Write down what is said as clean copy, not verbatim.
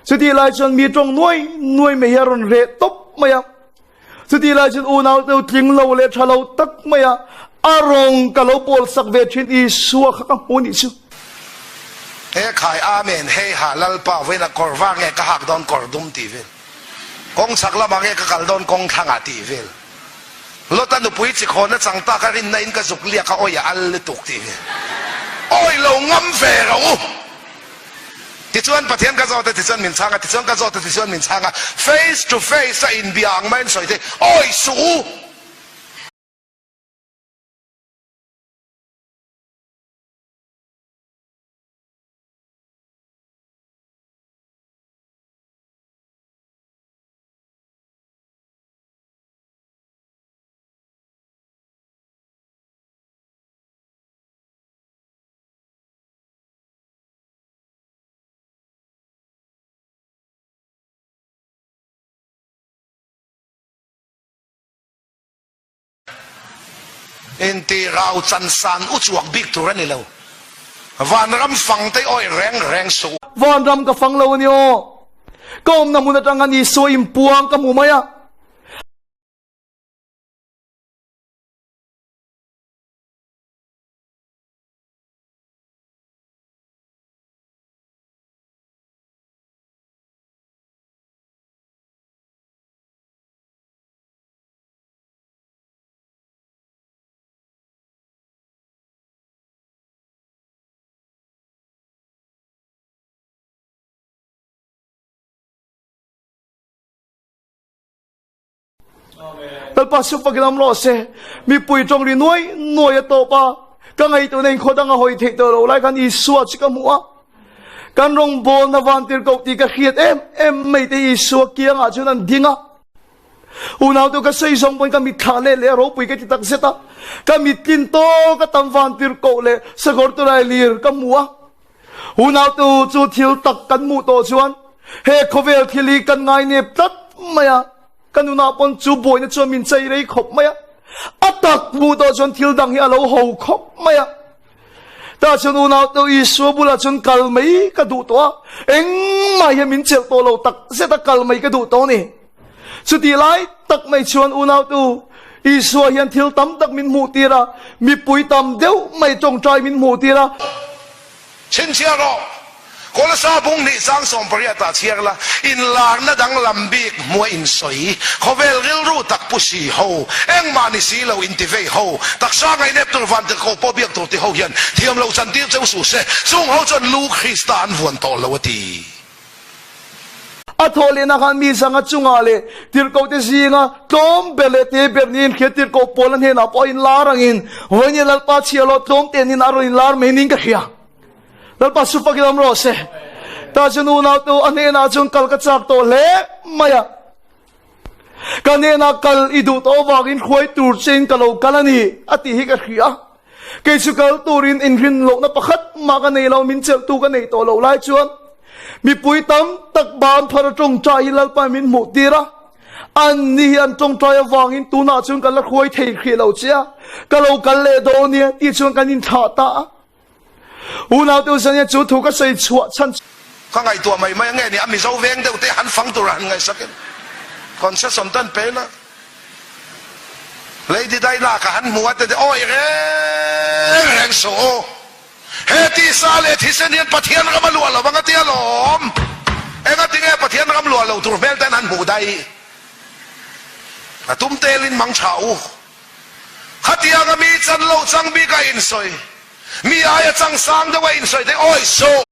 Chutih lai chuan mi tawng nuai nuai mai hi a rawn reh tawp mai a. Chutih lai chuan unau te tling lo leh tha lo tak mai a, a rawng ka lo bawl sak ve thin Isua kha ka hmu nih chu. He khai Amen hei ha Lalpa vawiin a kawr var nge ka hak dawn kawr dum tih vel kawng chhak lamah nge ka kal dawn kawng thlangah tih vel Lota nupui chi khawn a chang tak a rinna in ka zuk liak a awi a al lutuk tih vel awi lo ngam ve rawh u. Tichuan Pathian ka zawt a, tichuan min chhang a, tichuan ka zawt a, tichuan min chhang a, face to face a inbia ang maiin sawi thei, Awi suh u! Inti rau chan san u chuak bik tur a ni lo. Vanram fang te awih reng reng suh u. Vanram ka fang lo a ni aw. Ka awmna hmun atang a ni sawi inpuang ka hmu mai a. Lalpa chu fakin awm rawh se. Mipui tawng ri nuai nuai a tawp a, ka ngaihtuahna in khaw dang a hawi theih tawh lo lai khan Isua chu ka hmu a. Kan rawngbawlna vantir koh tih ka hriat em em mai te Isua kiangah chuan an ding a. Unau tu ka sawi zawng pawhin ka mitthla leh leh a ropui ka ti tak zet a. Ka mittlin tawk a tam vantir koh leh sakawr tulai lir ka hmu a. Unau tu chu thil tak kan hmuh tawh chuan he khawvel thil hi kan ngainep tlat mai a. Ka nunah pawn chu buaina chuan min chei rei khawp mai a, a tak hmuh tawh chuan thil dang hi a lo ho khawp mai a. Tah chuan unau te Isua bulah chuan kal mai ka duh tawh a, engmah hian min chelh tawh lo tak zet a kal mai ka duh tawh a ni. Chutih lai tak mai chuan unau te Isua hian thil tam tak min hmuh tir a, mipui tam deuh mai tawngtai min hmuh tir a. Chhinchhiah rawh. Kawlsa bung hnih chang 18 ah chhiar la, inlarna danglam bik hmua insawi, khawvel rilru tak pu si ho, engmah ni si lo inti vei ho, taksa ngaihnep tur van tirhkoh pawh biak tur ti ho hian thiam lo chantir cheu suh se, chung ho chuan lu Krista an vuan tawh lo a ti. A thawh lehna khan mi zanga chungah leh tirhkohte zinga tlawm ber leh te ber niin hria tirhkoh Paula hnenah pawh a inlar angin, Vawiin Lalpa chhia lo tlawm te nin a rawn inlar mai niin ka hria. Lalpa su fakin awm rawh se. Tah chuan unaute u, a hnenah chuan kal ka chak tawh hle mai a. Ka hnenah kal i duh tawh avangin hruai tur chein ka lo kal a ni, a tih hi ka hria. Kei chu kal turin inrin lohna pakhat mah ka nei lo, min chelhtu ka neih tawh loh lai chuan mipui tam tak ban phar a tawngtai hi Lalpa min hmuh tir a. An ni hi an tawngtai avangin tunah chuan ka la hruai thei hrih lo che a, ka lo kal leh dawn nia tih chuan kan inthlah ta a. Unaute u zania chu thu ka sawi chhuah chhan chu. Ka ngaihtuah mai mai ange ni a Mizo veng deuh te han fang tur a han ngaihsak in concession te an pe na Lady Dinah ka han hmu a te awi reng reng suh u he tisa leh thisen hian Pathian ram a luah lo ang a tia lawm engatinge Pathian ram luah lo tur hmel ten han hmuh daih a tum telin mang tha u. Khatianga mi chan lo chang bik a insawi, mi aia chang sang deuh a insawi te awi suh.